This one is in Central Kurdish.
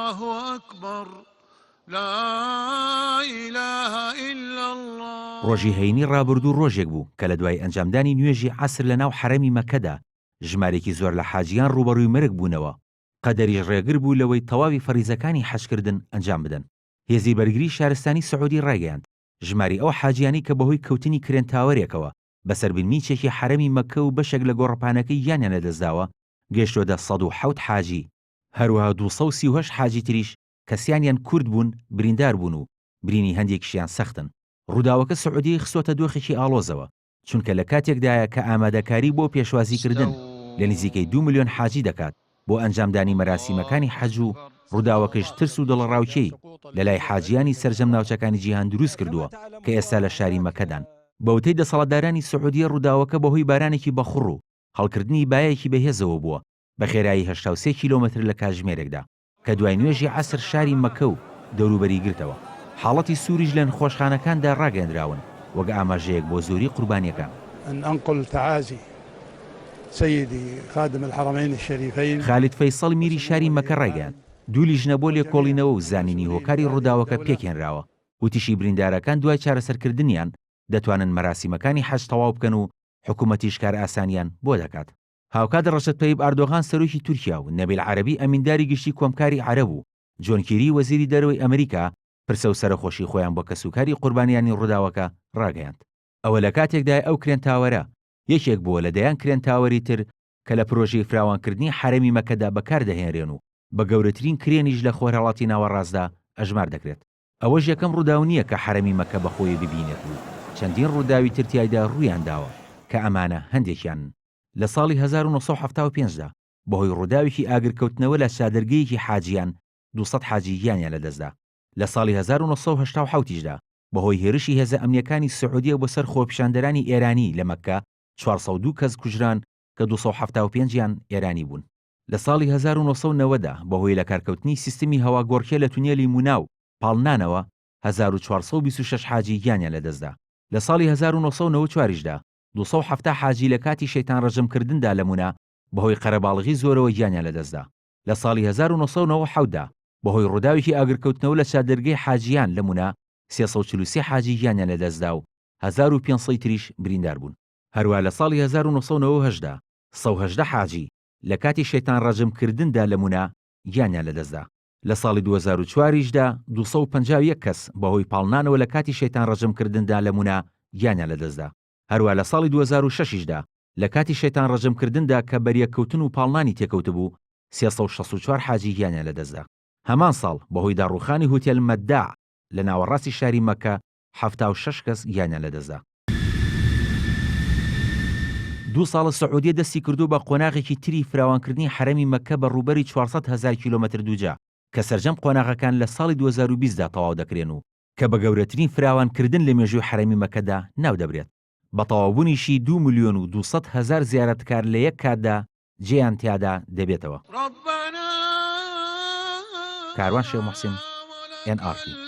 الله اکبر لا الە الا اللە. ڕۆژی هەینی ڕابردوو ڕۆژێک بوو کە لە دوای ئەنجامدانی نوێژی عەسر لە ناو حەرەمی مەککەدا ژمارێکی زۆر لە حاجیان ڕووبەڕووی مەرگ بوونەوە، قەدەریش ڕێگر بوو لەوەی تەواوی فەریزەکانی حەجکردن ئەنجام بدەن. هێزی بەرگری شارستانی سعودی ڕایگەیاند، ژماری ئەو حاجیانەی کە بەهۆی کەوتنی کرێن تاوەرێکەوە بەسەر بنمیچێکی حەرەمی مەککە و بەشێک لە گۆڕەپانەکەی گیانیان لەدەستداوە گەیشتۆتە 107 حاجی، هەروەها 238 حاجی تریش کە سیانیان کورد بوون بریندار بوون و برینی هەندێکیشیان سەختن. ڕووداوەکە سعودیەی خستۆتە دۆخێکی ئاڵۆزەوە، چونکە لە کاتێکدایە کە ئامادەکاری بۆ پێشوازیکردن لە نزیکەی دوو ملیۆن حاجی دەکات بۆ ئەنجامدانی مەراسیمەکانی حەج و ڕووداوەکەش ترس و دڵەڕاوکێی لەلای حاجیانی سەرجەم ناوچەکانی جیهان دروستکردووە کە ئێستا لە شاری مەکەدان. بەوتەی دەسەڵاتدارانی سعودیە ڕووداوەکە بەهۆی بارانێکی بەخوڕ و هەڵکردنی بایەکی بەهێزەوە بووە بە خێرایی 83 کیلۆمەتر لە کاتژمێرێکدا. کە دوای نوێژی عەسر شاری مەککە و دەوروبەری گرتەوە. حاڵەتی سووریش لە نخۆشخانەکاندا ڕاگەیەندراون وەک ئاماژەیەک بۆ زۆری قوربانییەکان. ان انقل تعازی سیدی خادم الحرمین الشریفین. خالید فەیسەڵ میری شاری مەککە ڕایگەیاند، دوو لیژنە بۆ لێکۆڵینەوە و زانینی هۆکاری ڕووداوەکە پێکهێنراوە، وتیشی بریندارەکان دوای چارەسەرکردنیان دەتوانن مەراسیمەکانی حەج تەواو بکەن و حکومەتیش کارئاسانیان بۆ دەکات. هاوکات ڕەجەب تەیب ئاردۆغان سەرۆکی تورکیا و نەبیل عەرەبی ئەمینداری گشتی کۆمکاری عەرەب و جۆن کیری وەزیری دەرەوەی ئەمریکا پرسە و سەرەخۆشی خۆیان بۆ کەسوکاری قوربانیانی ڕووداوەکە ڕاگەیاند. ئەوە لە کاتێکدایە ئەو crane tower ە یەکێک بووە لە دەیان crane tower ی تر کە لە پرۆژەی فراوانکردنی حەرەمی مەککەدا بەکاردەهێنرێن و بە گەورەترین کرێنیش لە خۆرهەڵاتی ناوەڕاستدا ئەژمار دەکرێت. ئەوەش یەکەم ڕووداو نییە کە حەرەمی مەککە بەخۆی ببینێت و چەندین ڕووداوی تر تیایدا ڕوویانداوە کە ئەمانە هەندێکیانن. لە ساڵی 1975 دا بەهۆی ڕووداوێکی ئاگرکەوتنەوە لە چادرگەیەکی حاجیان 200 حاجی گیانیان لەدەستدا. لە ساڵی 1987 یشدا بەهۆی هێرشی هێزە ئەمنییەکانی سعودیە بۆ سەر خۆپیشاندەرانی ئێرانی لە مەککە 402 کەس کوژران کە 275 یان ئێرانی بوون. لە ساڵی 1990 دا بەهۆی لەکارکەوتنی سیستمی هەواگۆڕکێ لە تونێلی مونا و پاڵنانەوە 1426 حاجی گیانیان لەدەستدا. لە ساڵی 1994 یشدا 270 حاجی لە کاتی شەیتان ڕەجم کردندا لە مونا بەهۆی قەرەباڵغی زۆرەوە گیانیان لەدەستدا. لە ساڵی 1997 دا بەهۆی ڕووداوێکی ئاگرکەوتنەوە لە چادرگەی حاجیان لە مونا 343 حاجی گیانیان لەدەستدا و 1500 تریش بریندار بوون. هەروا لە ساڵی 1998 دا 118 حاجی لە کاتی شەیتان ڕەجم کردندا لە مونا گیانیان لەدەستدا. لە ساڵی 2004 یشدا 251 کەس بەهۆی پاڵنانەوە لە کاتی شەیتان ڕەجم کردندا لە مونا گیانیان لەدەستدا. هەروا لە ساڵی 2006 یشدا لە کاتی شەیتان ڕەجم کردندا کە بەریەککەوتن و پاڵنانی تێکەوتبوو 364 حاجی گیانیان لەدەستدا. هەمان ساڵ بەهۆی داڕووخانی هوتێل مەداع لە ناوەڕاستی شاری مەککە 76 کەس گیانیان لەدەستدا. دوو ساڵە سعودیە دەستی کردووە بە قۆناغێکی تری فراوانکردنی حەرەمی مەککە بە ڕووبەری 400 هەزار کیلۆمەتر دووجا کە سەرجەم قۆناغەکان لە ساڵی 2020 دا تەواو دەکرێن و کە بە گەورەترین فراوانکردن لە مێژووی حەرەمی مەککەدا ناودەبرێت. بە تەواوبوونیشی دوو ملیۆن و 200 هەزار زیارەتکار لە یەک کاتدا جێیان تیادا دەبێتەوە. کاروان شێخ موحسین، ئێن ئاڕ تی.